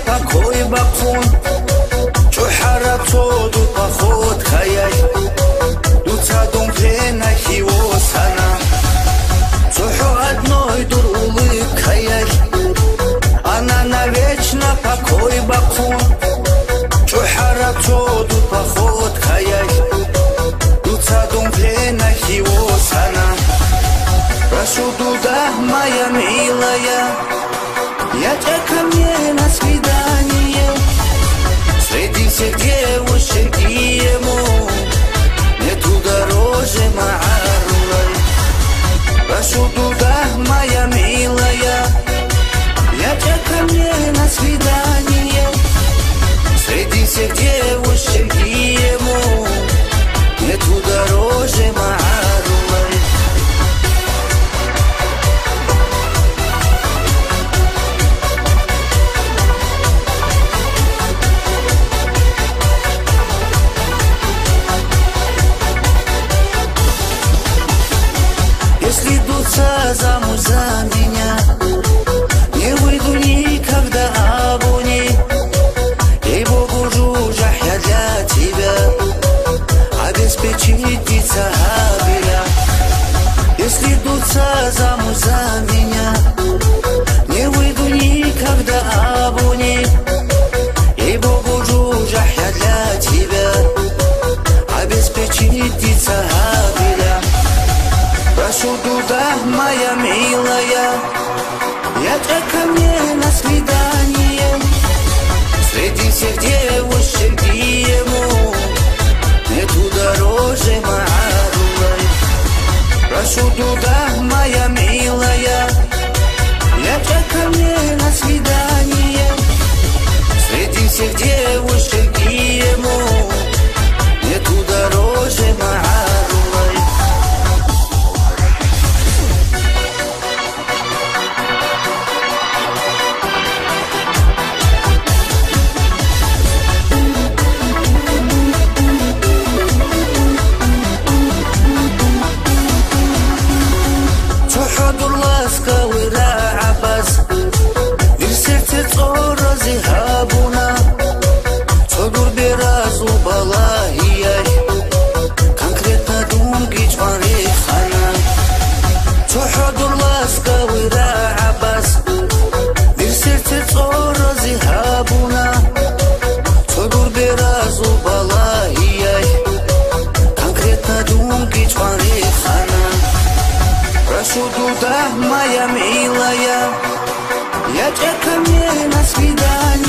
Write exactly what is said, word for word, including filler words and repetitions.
Покой бахъун, чӀухӀараб цо дур походкаялъ, дуца дун пленахье восана. ЦохӀо одной дур улыбкаялъ, ана навечно покой бахъун, чӀухӀараб цо дур походкаялъ, дуца дун пленахье восана. Прошу дуда, моя милая, ячӀа ко мне на свидание. Среди всех девушек Д М нету дороже магӀарулай. Прошу дуда, моя милая, ячӀа ко мне на свидание. Среди всех девушек Д М нету дороже магӀарулай. Если дуца замуж за меня, не выйду никогда абуни. Ей-богу, жужахӀ я для тебя, обеспечить дица гьабила. Если дуца замуж за меня, не выйду никогда абуни. Ей-богу, жужахӀ я для тебя, обеспечить дица гьабила. Прошу дуда, моя милая, ячӀа ко мне на свидание. Среди всех девушек Д М нету дороже магӀарулай. Прошу дуда, моя милая, ячӀа ко мне на свидание. Среди всех девушек Д М нету дороже магӀарулай. ЦохӀо дур ласкавый рагӀабаз дир сердце цӀоразе гьабуна. Цо дур беразул балагьиялъ конкретно дунги чӀван рехана. ЦохӀо дур ласкавый рагӀабаз дир сердце цӀоразе гьабуна. Цо дур беразул балагьиялъ конкретно дунги чӀван рехана. Прошу дуда, моя милая, ячӀа ко мне на свидание.